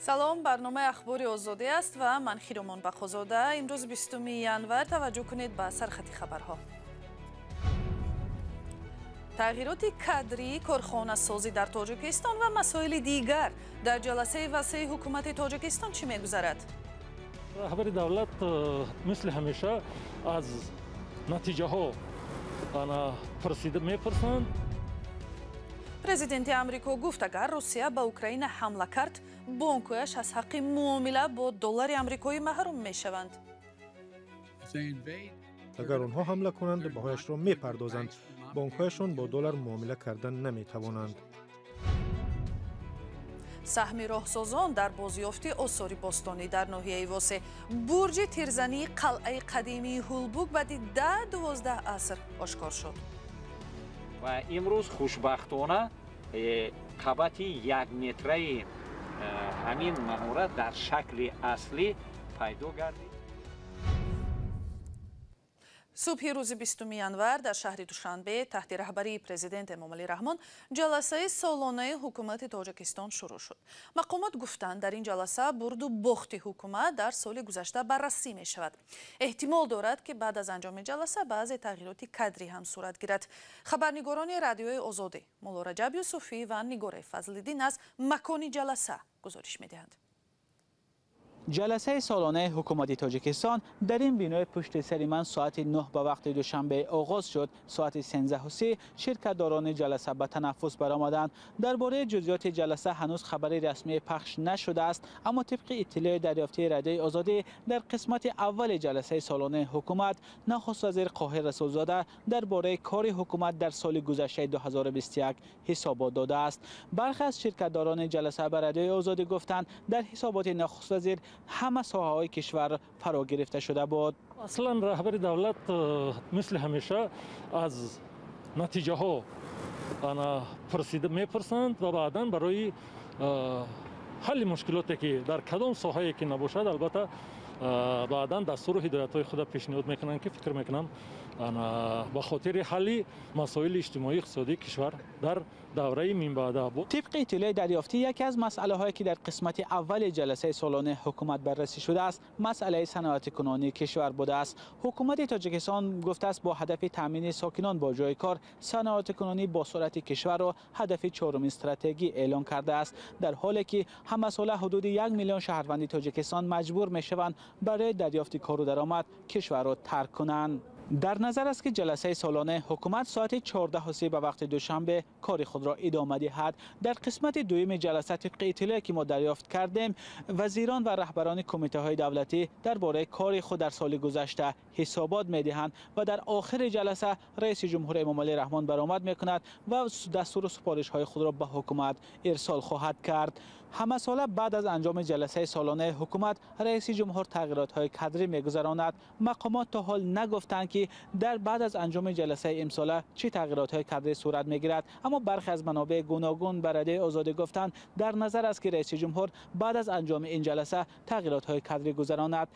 Салом, барномаи Ахбори Озодӣ аст ва ман Хиромон Бақозода. Имрӯз 20 январ. Таваҷҷӯҳ кунед ба сархати хабарҳо. Тағйироти кадрӣ, корхонасозӣ дар Тоҷикистон ва масоили дигар дар ҷаласаи васеи ҳукумати Тоҷикистон чӣ мегузарад? Раҳбари давлат мисли ҳамеша аз натиҷаҳо пурсида мепурсанд. Президенти Амрико гуфт, агар Русия ба Украина ҳамла кард, бонкҳояш аз ҳаққи муомила бо доллари амрикоӣ маҳрум мешаванд. Агар онҳо ҳамла кунанд, баҳояшро мепардозанд. Бонкҳояшон бо доллар муомила кардан наметавонанд. Саҳми роҳсозон дар бозёфти осори бостонӣ дар ноҳияи Восе, бурҷи тирзании қалъаи қадимии Ҳулбук баъди 10-12 аср ошкор шуд. Ва имрӯз хушбахтона қабати якметраи ҳамин манора дар шакли аслӣ пайдо гардид. Субҳи рӯзи 20 январ дар шаҳри Душанбе таҳти раҳбарии президент Эмомалӣ Раҳмон ҷаласаи солонаи ҳукумати Тоҷикистон шурӯъ шуд. Мақомот гуфтанд, дар ин ҷаласа бурду бохти ҳукумат дар соли гузашта баррасӣ мешавад. Эҳтимол дорад, ки баъд аз анҷоми ҷаласа баъзе тағйироти кадрӣ ҳам сурат гирад. Хабарнигорони Радиои Озодӣ Мулло Раҷаб Юсуфӣ ва Нигораи Фазлиддин аз макони ҷаласа гузориш медиҳанд. Ҷаласаи солонаи ҳукумати Тоҷикистон дар ин бинои пушти сари ман соати 9 ба вақти Душанбе оғоз шуд. Соати 13:30 ширкатдорони ҷаласа ба танаффус баромаданд. Дар бораи ҷузъиёти ҷаласа ҳанӯз хабари расмӣ пахш нашудааст, аммо тибқи иттилои дарёфтии Радиои Озодӣ дар қисмати аввали ҷаласаи солонаи ҳукумат нахуст вазир Қоҳир Расулзода дар бораи кори ҳукумат дар соли гузаштаи 2021 ҳисобот додааст. Бархе аз ширкатдорони ҷаласа ба Радиои Озодӣ гуфтанд, дар ҳисоботи нахуст вазир ҳама соҳаҳои кишвар фаро гирифта шуда буд. Аслан раҳбари давлат мисли ҳамеша аз натиҷаҳо пурсида мепурсанд ва баъдан барои ҳалли мушкилоте ки дар кадом соҳае ки набошад, албатта баъдан дастуру ҳидоятҳои худа пешниҳод мекунанд, ки фикр мекунам ба хотири ҳалли масоили иҷтимоию иқтисодии кишвар дар давраи минбаъда. Тибқи иттилои дарёфтӣ, яке аз масъалаҳое ки дар қисмати аввали ҷаласаи солонаи ҳукумат баррасӣ шудааст, масъалаи саноатикунонии кишвар будааст. Ҳукумати Тоҷикистон гуфтааст, бо ҳадафи таъмини сокинон бо ҷои кор, саноатикунонӣ бо суръати кишварро ҳадафи чоруми стратегӣ эълон кардааст, дар ҳоле ки ҳамасола ҳудуди 1 миллион шаҳрванди Тоҷикистон маҷбур мешаванд барои дарёфти кору даромад кишварро тарк кунанд. Дар назар аст, ки ҷаласаи солонаи ҳукумат соати 14:30 ба вақти Душанбе кори худро идома диҳад. Дар қисмати дуюми ҷаласа, тибқи иттилое ки мо дарёфт кардем, вазирон ва раҳбарони кумитаҳои давлатӣ дар бораи кори худ дар соли гузашта ҳисобот медиҳанд ва дар охири ҷаласа раиси ҷумҳур Эмомалӣ Раҳмон баромад мекунад ва дастуру супоришҳои худро ба ҳукумат ирсол хоҳад кард. Ҳамасола баъд аз анҷоми ҷаласаи солонаи ҳукумат раиси ҷумҳур тағйиротҳои кадрӣ мегузаронад. Мақомот то ҳол нагуфтанд, ки дар баъд аз анҷоми ҷаласаи имсола чӣ тағйиротҳои кадрӣ сурат мегирад, аммо бархе аз манобеи гуногун ба Радиои Озодӣ гуфтанд, дар назар аст, ки раиси ҷумҳур баъд аз анҷоми ин ҷаласа тағйиротҳои кадрӣ гузаронад.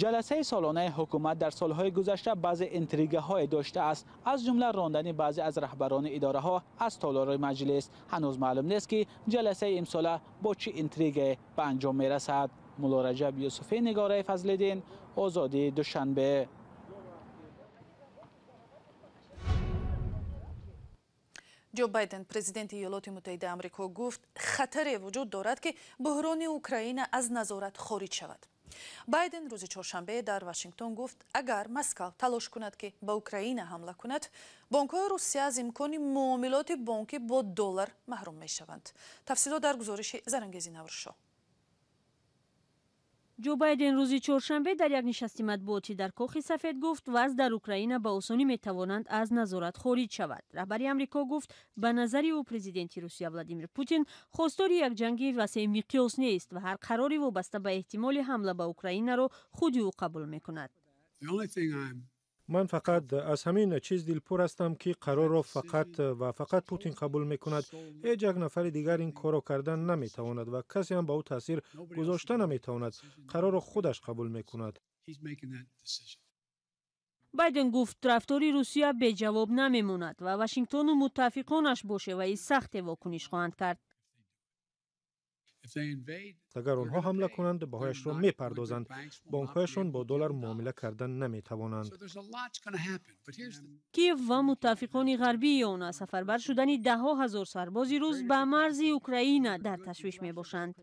Ҷаласаи солонаи ҳукумат дар солҳои гузашта баъзе интригаҳое доштааст, аз ҷумла рондани баъзе аз раҳбарони идораҳо аз толори маҷлис. Ҳанӯз маълум нест, ки ҷаласаи имсола бо чӣ интригае ба анҷом мерасад. Мулло Раҷаб Юсуфӣ, Нигораи Фазлиддин, Озодӣ, Душанбе. Ҷо Байден, президенти Иёлоти Муттаҳидаи Амрико, гуфт, хатаре вуҷуд дорад, ки буҳрони Украина аз назорат хориҷ шавад. Байден рӯзи чоршанбе дар Вашингтон гуфт, агар Москав талош кунад, ки ба Украина ҳамла кунад, бонкҳои Русия аз имкони муомилоти бонкӣ бо доллар маҳрум мешаванд. Тафсилот дар гузориши Зарангези Наврӯзшоҳ. Ҷо Байден рӯзи чоршанбе дар як нишасти матбуотӣ дар Кохи Сафед гуфт, вазъ дар Украина ба осонӣ метавонанд аз назорат хориҷ шавад. Раҳбари Амрико гуфт, ба назари ӯ президенти Русия Владимир Путин хостори як ҷанги васеи миқёс нест ва ҳар қарори вобаста ба эҳтимоли ҳамла ба Украинаро худи ӯ қабул мекунад. Ман фақат аз ҳамин чиз дилпур ҳастам, ки қарорро фақат ва фақат Путин қабул мекунад. Ҳеҷ як нафари дигар ин корро кардан наметавонад ва касе ҳам ба ӯ таъсир гузошта наметавонад. Қарорро худаш қабул мекунад. Байден гуфт, рафтори Русия беҷавоб намемонад ва Вашингтону муттафиқонаш бо шеваи сахте вокуниш хоҳанд кард. Агар онҳо ҳамла кунанд, баҳояшро мепардозанд. Бонкҳояшон бо доллар муомила кардан наметавонанд. Киев ва муттафиқони ғарбии он аз сафарбар шудани даҳҳо ҳазор сарбози рус ба марзи Украина дар ташвиш мебошанд.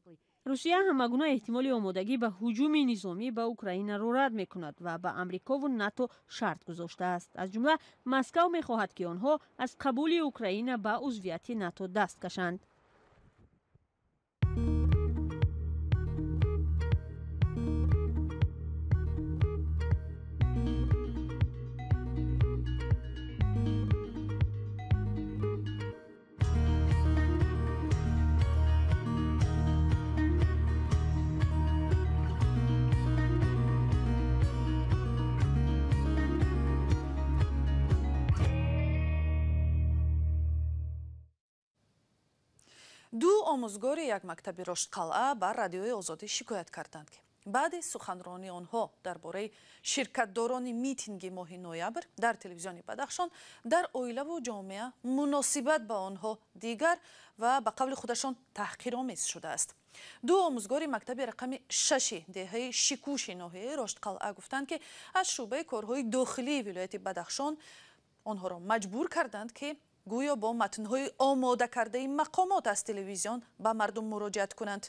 Русия ҳамагуна эҳтимоли омодагӣ ба ҳуҷуми низомӣ ба Украинаро рад мекунад ва ба Амрикову НАТО шарт гузоштааст. Аз ҷумла Москав мехоҳад, ки онҳо аз қабули Украина ба узвияти НАТО даст кашанд. Ду омӯзгори як мактаби Роштқалъа ба Радиои Озодӣ шикоят карданд, ки баъди суханронии онҳо дар бораи ширкатдорони митинги моҳи ноябр дар телевизиони Бадахшон дар оилаву ҷомеа муносибат ба онҳо дигар ва ба қавли худашон таҳқиромез шудааст. Ду омӯзгори мактаби рақами шаши деҳаи Шикуши ноҳияи Роштқалъа гуфтанд, ки аз шӯъбаи корҳои дохилии вилояти Бадахшон онҳоро маҷбур карданд, ки гӯё бо матнҳои омодакардаи мақомот аз телевизион ба мардум муроҷиат кунанд.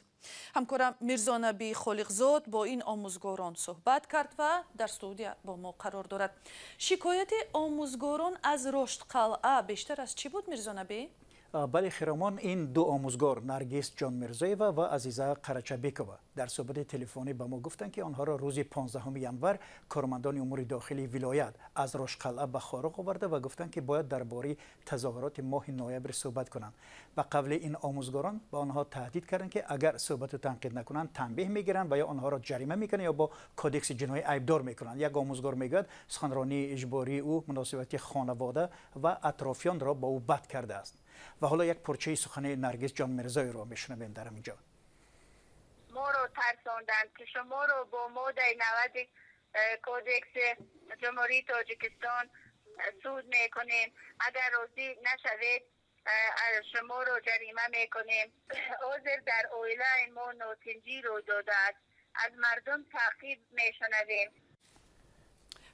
Ҳамкорам Мирзонаби Холиқзод бо ин омӯзгорон суҳбат кард ва дар студия бо мо қарор дорад. Шикояти омӯзгорон аз Роштқалъа бештар аз чӣ буд, Мирзонабӣ? Бале, Хиромон, ин ду омӯзгор Наргиз Ҷонмирзоева ва Азиза Қарачабекова дар суҳбати телефонӣ ба мо гуфтанд, ки онҳоро рӯзи 15 январ кормандони умури дохилии вилоят аз Рошқалъа ба Хоруғ оварда ва гуфтанд, ки бояд дар бораи тазоҳуроти моҳи ноябр суҳбат кунанд. Ба қавли ин омӯзгорон ба онҳо таҳдид карданд, ки агар суҳбату танқид накунанд, танбеҳ мегиранд ва ё онҳоро ҷарима мекунанд ё бо кодекси ҷиноӣ айбдор мекунанд. Як омӯзгор мегӯяд, суханронии иҷбории ӯ муносибати хонавода ва атрофиёнро ба ӯ бад кардааст. Ва ҳоло як порчаи сухани Наргиз Ҷонмирзоевро мешунавем дар ҳамин ҷо. Моро тарсонданд, ки шуморо бо моддаи 90 кодекси Ҷумҳурии Тоҷикистон суд мекунем, агар розӣ нашавед, шуморо ҷарима мекунем. Ҳозир дар оилаи мо нотинҷӣ рӯй додааст, аз мардум таъқиб мешунавем.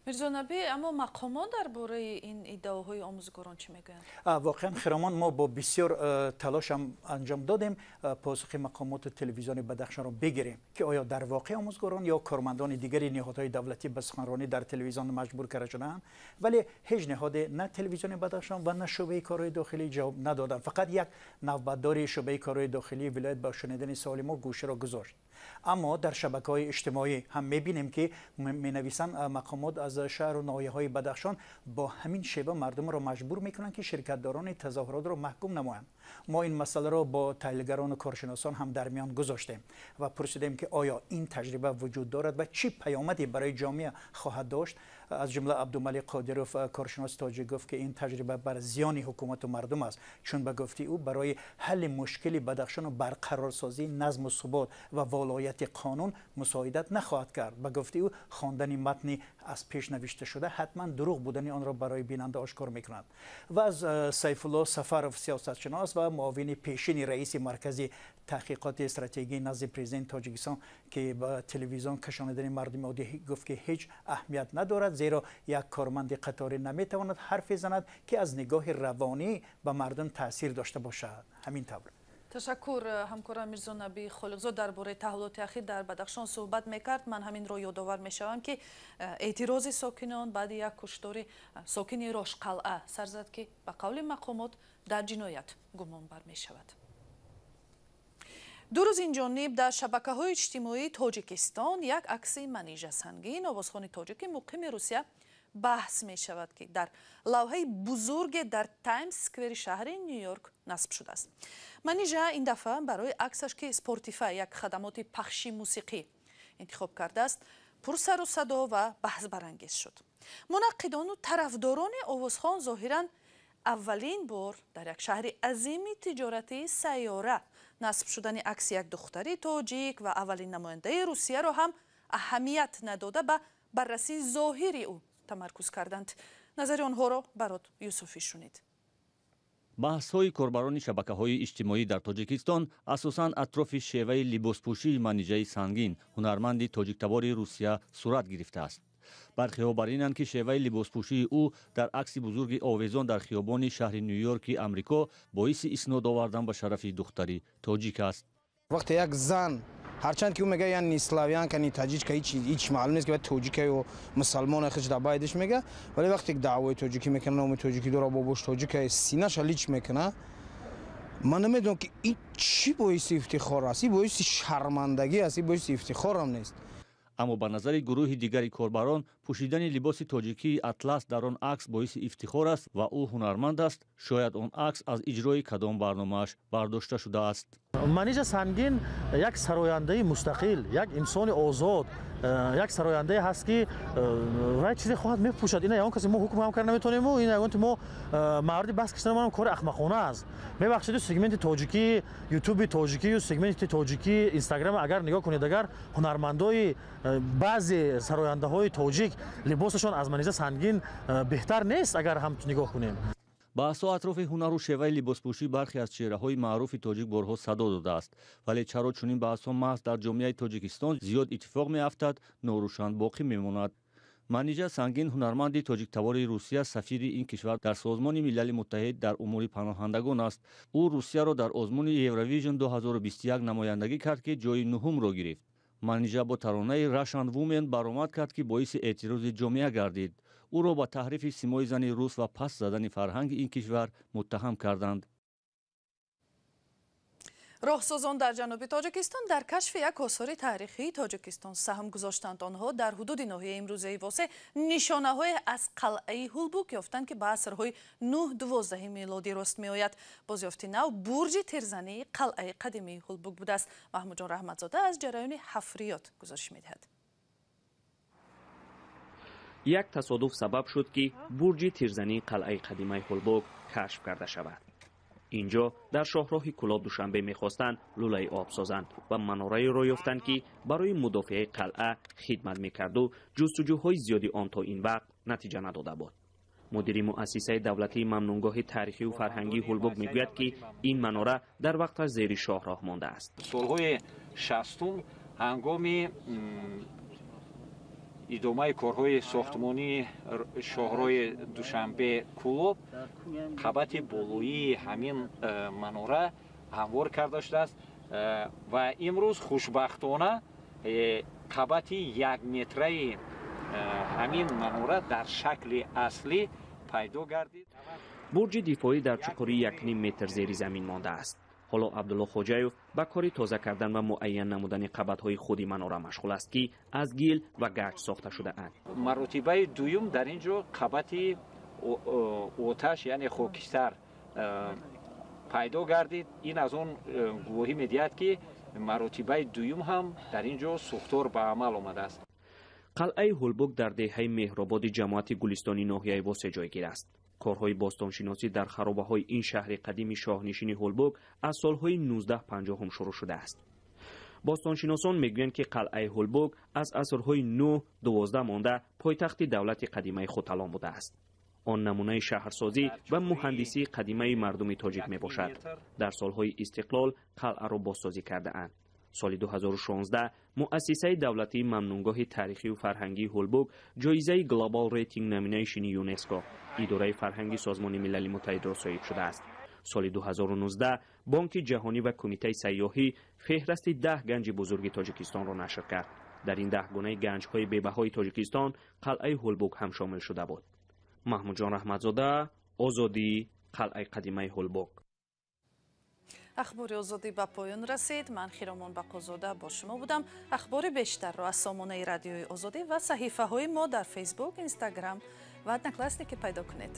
Мирзонаби, аммо мақомот дар бораи ин иддаоҳои омӯзгорон чӣ мегӯянд? Воқеан, Хиромон, мо бо бисёр талош ҳам анҷом додем посухи мақомоти телевизиони Бадахшонро бигирем, ки оё дар воқеъ омӯзгорон ё кормандони дигари ниҳодҳои давлатӣ ба суханронӣ дар телевизион маҷбур карда шудаанд, вале ҳеҷ ниҳоде, на телевизиони Бадахшон ва на шӯъбаи корҳои дохилӣ ҷавоб надоданд. Фақат як навбатдори шӯъбаи корҳои дохилии вилоят ба шунидани суоли мо гӯширо гузошт. Аммо дар шабакаҳои иҷтимоӣ ҳам мебинем, ки менависанд, мақомот аз шаҳру ноҳияҳои Бадахшон бо ҳамин шева мардумро маҷбур мекунанд, ки ширкатдорони тазоҳуротро маҳкум намоянд. Мо ин масъаларо бо таҳлилгарону коршиносон ҳам дар миён гузоштем ва пурсидем, ки оё ин таҷриба вуҷуд дорад ва чӣ паёмаде барои ҷомеа хоҳад дошт. Аз ҷумла Абдумалик Қодиров, коршиноси тоҷик, гуфт, ки ин таҷриба бар зиёни ҳукумату мардум аст, чун ба гуфти ӯ барои ҳалли мушкили Бадахшону барқарорсозии назму субот ва волояти қонун мусоидат нахоҳад кард. Ба гуфти ӯ, хондани матни аз пеш навишта шуда ҳатман дурӯғ будани онро барои бинанда ошкор мекунад. Ва аз Сайфулло Сафаров, сиёсатшинос ва муовини пешини раиси маркази таҳқиқоти стратегии назди президенти Тоҷикистон, ки ба телевизион кашонидани мардуми оддӣ гуфт, ки ҳеҷ аҳамият надорад, зеро як корманди қаторӣ наметавонад ҳарфе занад, ки аз нигоҳи равонӣ ба мардум таъсир дошта бошад. Ҳамин тавр. Ташаккур. Ҳамкорам Мирзонаби Холиқзод дар бораи таҳаввулоти ахир дар Бадахшон суҳбат мекард. Ман ҳаминро ёдовар мешавам, ки эътирози сокинон баъди як куштори сокини Рошқалъа сар зад, ки ба қавли мақомот дар ҷиноят гумонбар мешавад. Ду рӯз инҷониб дар шабакаҳои иҷтимоии Тоҷикистон як акси Манижа Сангин, овозхони тоҷики муқими Русия, баҳс мешавад, ки дар лавҳаи бузурге дар Таймс Сквери шаҳри Ню-Йорк насб шудааст. Манижа ин дафъа барои аксаш, ки Спортифай, як хадамоти пахши мусиқӣ, интихоб кардааст, пурсару садо ва баҳсбарангез шуд. Мунаққидону тарафдорони овозхон зоҳиран аввалин бор дар як шаҳри азими тиҷоратии сайёра насб шудани акси як духтари тоҷик ва аввалин намояндаи Русияро ҳам аҳамият надода, ба баррасии зоҳири ӯ тамаркуз карданд. Назари онҳоро Барот Юсуфӣ шунид. Баҳсҳои корбарони шабакаҳои иҷтимоӣ дар Тоҷикистон асосан атрофи шеваи либоспӯшии Манижаи Сангин, ҳунарманди тоҷиктабори Русия, сурат гирифтааст. Бархеҳо бар инанд, ки шеваи либоспӯшии ӯ дар акси бузурги овезон дар хиёбони шаҳри Ню-Йорки Амрико боиси иснод овардан ба шарафи духтари тоҷик аст. Вақте як зан, ҳарчанд ки ӯ мега, я не славянка, не таджичка, ҳеч маълум нест ки тоҷика ё мусалмона, хич дар байдиш мега, вале вақте ки даъвои тоҷикӣ мекуна, номи тоҷикӣ дора, бобош тоҷика, синаша лич мекуна, ман намедонам, ки ин чӣ боиси ифтихор аст. Ин боиси шармандагӣ аст, ин боиси ифтихорам нест. Аммо ба назари гурӯҳи дигари корбарон, пӯшидани либоси тоҷикии атлас дар он акс боиси ифтихор аст ва ӯ ҳунарманд аст. Шояд он акс аз иҷрои кадом барномааш бардошта шудааст. Манижа Сангин як сарояндаи мустақил, як инсони озод, як сарояндае ҳаст, ки вай чизе хоҳад мепӯшад. Ина ягон касе мо ҳукм ҳам карда наметавонему, ин ягон мо мавриди баҳс кашидан кори ахмақона аст. Мебахшиду, сегменти тоҷикӣ ютуби тоҷикию сегменти тоҷикӣ инстаграм агар нигоҳ кунед, агар ҳунармандои, баъзе сарояндаҳои тоҷик либосашон аз Манижа Сангин беҳтар нест, агар ҳам нигоҳ кунем. Баҳсҳо атрофи ҳунару шеваи либоспӯшӣ бархе аз чеҳраҳои маъруфи тоҷик борҳо садо додааст, вале чаро чунин баҳсҳо маҳз дар ҷомеаи Тоҷикистон зиёд иттифоқ меафтад, норӯшан боқӣ мемонад. Манижа Сангин, ҳунарманди тоҷиктабори Русия, сафири ин кишвар дар Созмони Милали Муттаҳид дар умури паноҳандагон аст. Ӯ Русияро дар озмуни Евровижн 2021 намояндагӣ кард, ки ҷои нуҳумро гирифт. Манижа бо таронаи Russian Woman баромад кард, ки боиси эътирози ҷомеа гардид. Ӯро ба таҳрифи симои зани рус ва паст задани фарҳанги ин кишвар муттаҳам карданд. Роҳсозон дар ҷануби Тоҷикистон дар кашфи як осори таърихии Тоҷикистон саҳм гузоштанд. Онҳо дар ҳудуди ноҳияи имрӯзаи Восе нишонаҳое аз қалъаи Ҳулбук ёфтанд, ки ба асрҳои 9-12 милодӣ рост меояд. Бозёфти нав бурҷи тирзании қалъаи қадимии Ҳулбук будааст. Маҳмудҷон Раҳматзода аз ҷараёни ҳафриёт гузориш медиҳад. Як тасодуф сабаб шуд, ки бурҷи тирзании қалъаи қадимаи Ҳулбук кашф карда шавад. Инҷо дар шоҳроҳи Кулоб Душанбе мехостанд лӯлаи об созанд ва манораеро ёфтанд, ки барои мудофиаи қалъа хидмат мекарду ҷустуҷӯҳои зиёди он то ин вақт натиҷа надода буд. Мудири муассисаи давлатии мамнунгоҳи таърихию фарҳангии Ҳулбук мегӯяд, ки ин манора дар вақташ зери шоҳроҳ мондааст. Солҳои 60-ум ҳангоми идомаи корҳои сохтмонии шоҳрои Душанбе Кулоб қабати болоии ҳамин манора ҳамвор карда шудааст ва имрӯз хушбахтона қабати якметраи ҳамин манора дар шакли аслӣ пайдо гардид. Бурҷи дифоӣ дар чуқурии 1,5 метр зери замин мондааст. Ҳоло Абдулло Хоҷаев ба кори тоза кардан ва муайян намудани қабатҳои худи манора машғул аст, ки аз гил ва гач сохта шудаанд. Маротибаи дуюм дар ин ҷо қабати оташ, яъне хокистар, пайдо гардид. Ин аз он гувоҳӣ медиҳад, ки маротибаи дуюм ҳам дар ин ҷо сӯхтор ба амал омадааст. Қалъаи Ҳулбук дар деҳаи Меҳрободи ҷамоати Гулистони ноҳияи Восе ҷойгир аст. Корҳои бостоншиносӣ дар харобаҳои ин шаҳри қадими шоҳнишини Ҳулбук аз солҳои 1950 шурӯъ шудааст. Бостоншиносон мегӯянд, ки қалъаи Ҳулбук аз асрҳои 9-12 монда пойтахти давлати қадимаи Хуталон будааст. Он намунаи шаҳрсозӣ ва муҳандисии қадимаи мардуми тоҷик мебошад. Дар солҳои истиқлол қалъаро бозсозӣ кардаанд. Соли 2016 муассисаи давлатии мамнунгоҳи таърихию фарҳангии Ҳулбук ҷоизаи Global Rating Nomination ЮНЕСКО, идораи фарҳанги Созмони Милали Муттаҳидро соҳиб шудааст. Соли 2019 Бонки Ҷаҳонӣ ва Кумитаи сайёҳӣ феҳрасти 10 ганҷи бузурги Тоҷикистонро нашр кард. Дар ин даҳгонаи ганҷҳои бебаҳои Тоҷикистон қалъаи Ҳулбук ҳам шомил шуда буд. Маҳмудҷон Раҳматзода, Озодӣ, қалъаи қадимаи Ҳулбук. Ахбори Озодӣ ба поён расид. Ман Хиромон Бақозода бо шумо будам. Ахбори бештарро аз сомонаи Радиои Озодӣ ва саҳифаҳои мо дар Фейсбук, Инстаграм ва Одноклассники пайдо кунед.